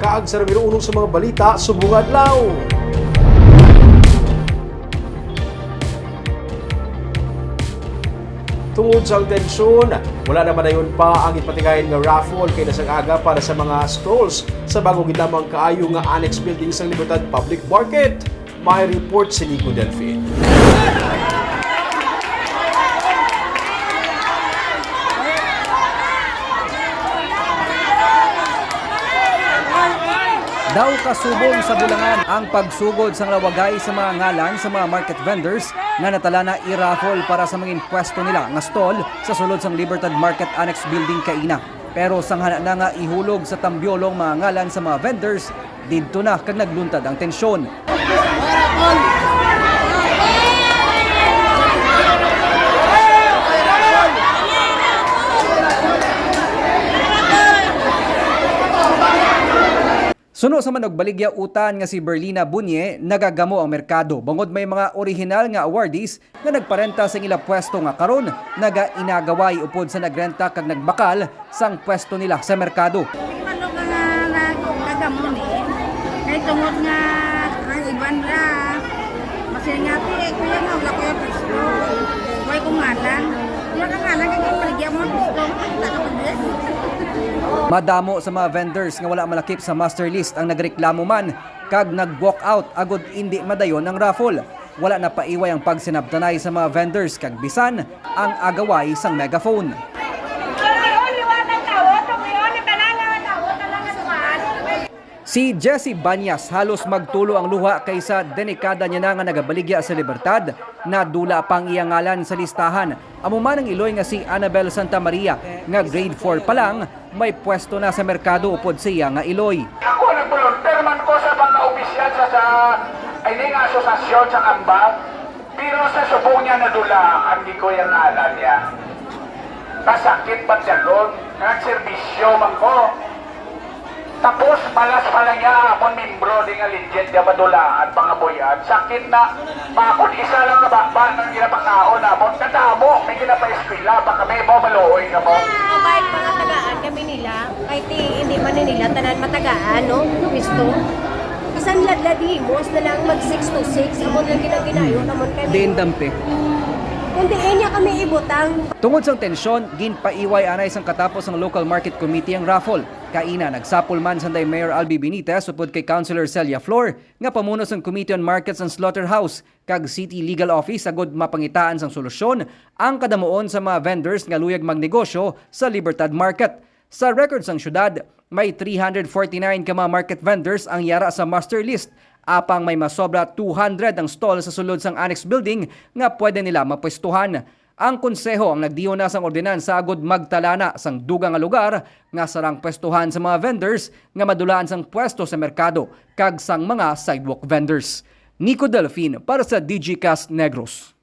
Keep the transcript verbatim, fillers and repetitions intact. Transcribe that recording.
Kag sa numero uno sa mga balita subong adlaw. Tungod sang tensyon, wala na madayon pa ang ipatigayon nga raffle kay nasang aga para sa mga stalls sa bago gid lamang kaayo nga annex building sang Libertad Public Market. May report si Nico Delfin. Daw kasubong sa bulangan ang pagsugod sang lawagay sa mga ngalan sa mga market vendors nga natala na i-raffle para sa mga pwesto nila nga stall sa sulod sang Libertad Market Annex Building kaina. Pero sang hana na nga ihulog sa tambyolong mga ngalan sa mga vendors, didto na kag nagluntad ang tensyon. Suno sa manugbaligya utan nga si Berlina Bunye, nagagamo ang merkado bangod may mga orihinal nga awardees nga nagparenta sang ila pwesto nga karon nagainagaway upod sa nagrenta kag nagbakal sang pwesto nila sa merkado. Ano nga nagkagamo ni? Kay tungod nga ang iban ra masingati, eh, kuya nga wala ko yung pwesto. Wala ko ngalan. Wala ka ngalan, kay kung maligya mo ang pwesto, makita ka pa din. Madamo sa mga vendors nga wala malakip sa master list ang nagreklamo man kag nag-walk out agud indi madayon ang raffle. Wala na paiway ang pagsinabtanay sa mga vendors kag bisan ang agaway sang megaphone. Si Jessie Banyas halos magtulo ang luha kay sa denikada niya na nga nagabaligya sa Libertad, nadula pa ang iya ngalan sa listahan. Amo man ang iloy nga si Annabel Santa Maria nga grade four pa lang may pwesto na sa merkado upod sa iya nga iloy. Ako nagbolunteer man ko sa pagka-opisyal sa, sa ini nga asosasyon sa Kambal, pero sa subong niya nadulaan gid ko yung ngalan niya. Kasakit pagdagon, nagserbisyo man ko. Tapos malas pa lang niya amon membro di nga legit nga madulaan, mga buyan. Sakit na. Bakod isa lang nga baba nang ginapakaon namon, kadamo may ginapaeskwela pa kami, mo maluoy ka mo. Mabait mga tagaan kami nila, kahit hindi man nila tanan matagaan, no? Gusto. Bisan ladlad himos na lang mag six to six, amo lang ginaginayo namon kami. Diin dampi. Kung diin niya kami ibutang. Tungod sang tensyon, ginpaiway anay sang katapos sang Local Market Committee ang raffle. Kaina, nagsapol man sanday Mayor Albi Benitez upod kay Councilor Celia Flor nga pamuno sang Committee on Markets and Slaughterhouse kag City Legal Office agud mapangitaan sang solusyon ang kadamuon sa mga vendors nga luyag magnegosyo sa Libertad Market. Sa record sang syudad, may three hundred forty-nine ka mga market vendors ang yara sa master list, apang may masobra two hundred ang stall sa sulod sang annex building nga pwede nila mapwestuhan. Ang konseho ang nagdiyon na sang ordinansa agud magtala na sang dugang nga lugar nga sarang pwestuhan sa mga vendors nga madulaan sang pwesto sa merkado kag sang mga sidewalk vendors. Nico Delfin para sa Digicast Negros.